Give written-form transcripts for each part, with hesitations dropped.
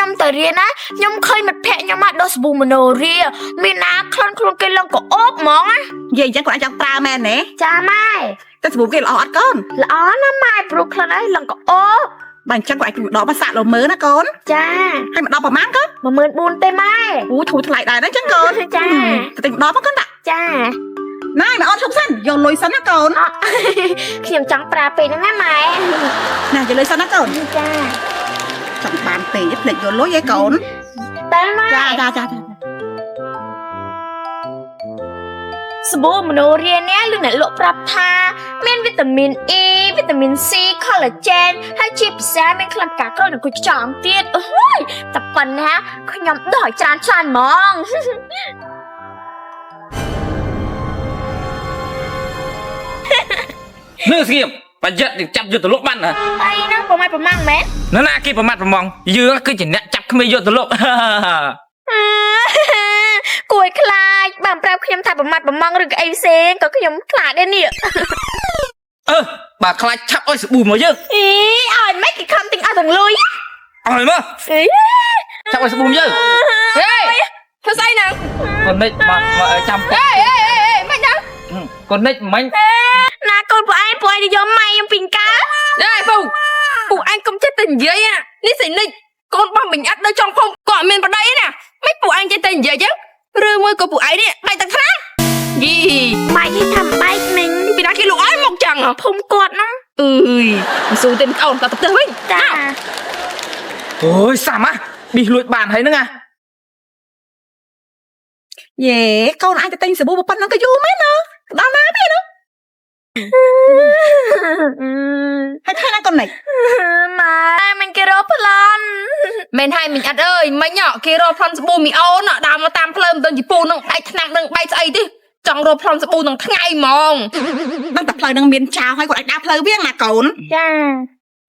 ខ្ញុំទៅរៀនណាខ្ញុំឃើញមិត្តភក្តិខ្ញុំមកដោះសាប៊ូមនោរាមានណាក្លិនខ្លួនគេឡើងក៏អូបហ្មងណា និយាយអញ្ចឹងគាត់អាចចង់ប្រើមែនទេ ចាម៉ែ តែសាប៊ូគេល្អអត់កូន ល្អណាស់ម៉ែព្រោះក្លិនអីឡើងក៏អូប បើអញ្ចឹងគាត់អាចទិញម្ដងមកសាកលមើលណាកូន ចា ហើយម្ដងប្រហែលកូន 14,000ទេម៉ែ អូធូរថ្លៃដែរណាអញ្ចឹងកូន ចា ទៅទិញម្ដងមកកូនដាក់ ចា ណែមកអូនឈប់សិនយកលុយសិនណាកូន អខ្ញុំចង់ប្រើពេលហ្នឹងណាម៉ែ ណាយកលុយសិនណាកូន ចា ចង់បានពេកភ្លេចយកលុយឯកូន តើម៉ែ ចាចាចាចា សាប៊ូមនោរានេះលោកអ្នកលក់ប្រាប់ថាមានវីតាមីន E វីតាមីន C collagen ហើយជាពិសេសមានក្លិនផ្កាក្រូចនិងគុជខ្យងទៀតអូយតែប៉ុណ្ណាខ្ញុំដោះឲ្យច្រើនច្រើនហ្មង នៅស្ងៀមប្រយ័ត្ននឹងចាប់យកទៅលក់បានណា អីហ្នឹងប្រមាថប្រមាំងមែន នរណាគេប្រមាថប្រមងយើងគឺជាអ្នកចាប់ក្មេងយកទៅលក់ គួរឲ្យខ្លាចបានប្រាប់ខ្ញុំថាប្រមាថប្រមាំងឬក៏អីផ្សេងក៏ខ្ញុំខ្លាចដែរនេះ អឺបើខ្លាចឆាប់ឲ្យសាប៊ូមកយើង អីឲ្យមិនគេខំទិញអស់ទាំងលុយ ឲ្យមក អី ឆាប់ឲ្យសាប៊ូមកយើង ហេធ្វើស្អីហ្នឹង កូននិចមកមកចាំ ហេហេហេហេមិនហ្នឹង កូននិចមិញ ណាកូនពួកឯងពួកឯងទៅយកម៉ៃខ្ញុំពីកើ ហេពូពូឯងកុំចេះតែនិយាយណានេះស្អីនិចកូនបោះមិញអត់នៅចុងភូមិក៏អត់មានប្តីណាមិនពូឯងចេះតែនិយាយចឹងឬមួយក៏ពូឯងនេះបែកទឹកថ្នាំយី ម៉ៃគេថាបែកមិញ ពីណាគេលក់ឲ្យមកចឹង ភូមិគាត់ហ្នឹង អើយមិនស៊ូទេអូនក៏ទៅផ្ទះវិញ ចា អូយសាំហ่ะប៊ីសលួចបានហើយហ្នឹងណា យេកូនអាចទៅទិញសាប៊ូប៉ុណ្ណឹងក៏យូរមែនណាដល់ណាទៀតណាហើយថ្ងៃណាកូននេះ ម៉ែមិនគេរកប្លន់ មែនហើយមិញអត់អើយមិញគេរកប្លន់សាប៊ូមីអូនដើរមកតាមផ្លូវមិនដឹងជាពូនឹងបែកថ្នាំនឹងបែកស្អីទេចង់រកប្លន់សាប៊ូនឹងថ្ងៃហ្មង ដឹងតែផ្លូវនឹងមានចោលហើយគាត់អាចដើរផ្លូវវាងណាកូន ចា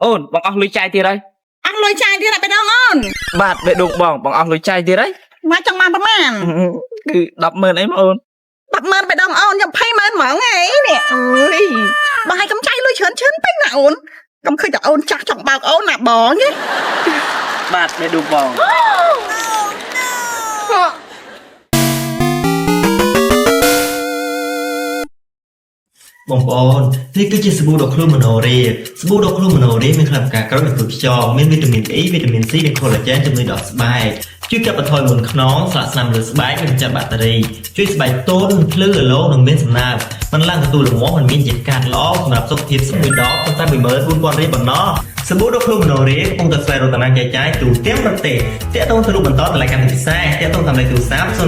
អូនបងអស់លុយចាយទៀតហើយ អស់លុយចាយទៀតណាបេះដូងអូន បាទបេះដូងបងបងអស់លុយចាយទៀតហើយ មកចង់បានប្រហែល គឺ100000អីមកអូន 100000បេះដូងអូនខ្ញុំ200,000ហ្មងហីនេះអើយបើឲ្យកុំចាយលុយច្រើនច្រើនពេកណាអូនកុំឃើញតែអូនចាស់ចង់បោកអូនណាបងយេ បាទបេះដូងបង បងប្អូននេះគឺជាសាប៊ូដុសខ្លួនមនោរាសាប៊ូដុសខ្លួនមនោរាមានក្លិនផ្កាក្រូចនិងក្រូចខ្យងមានវីតាមីន E វីតាមីន C និង collagen ជំនួយដល់ស្បែកជួយកាត់បន្ថយមុនខ្នងស្លាកស្នាមលើស្បែកនិងចាត់បាក់តេរីជួយស្បែកទន់ភ្លឺរលោងនិងមានសំណើមមិនឡើងទទួលលំមាស់មិនមានជាតិកាត់ល្អសម្រាប់សុខភាពស្មួយដបប៉ុន្តែ14000រៀលប៉ុណ្ណោះសាប៊ូដុសខ្លួនមនោរាកំពុងតែស្វែងរកតំណែងចែកចាយទូទាំងប្រទេសតាក់ទងទៅរូបបន្តតម្លៃកាន់តែពិសេសតាក់ទងតាមលេខទូរស័ព្ទ096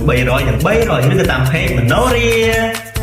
6300និង300ឬក៏តាម page មនោរា។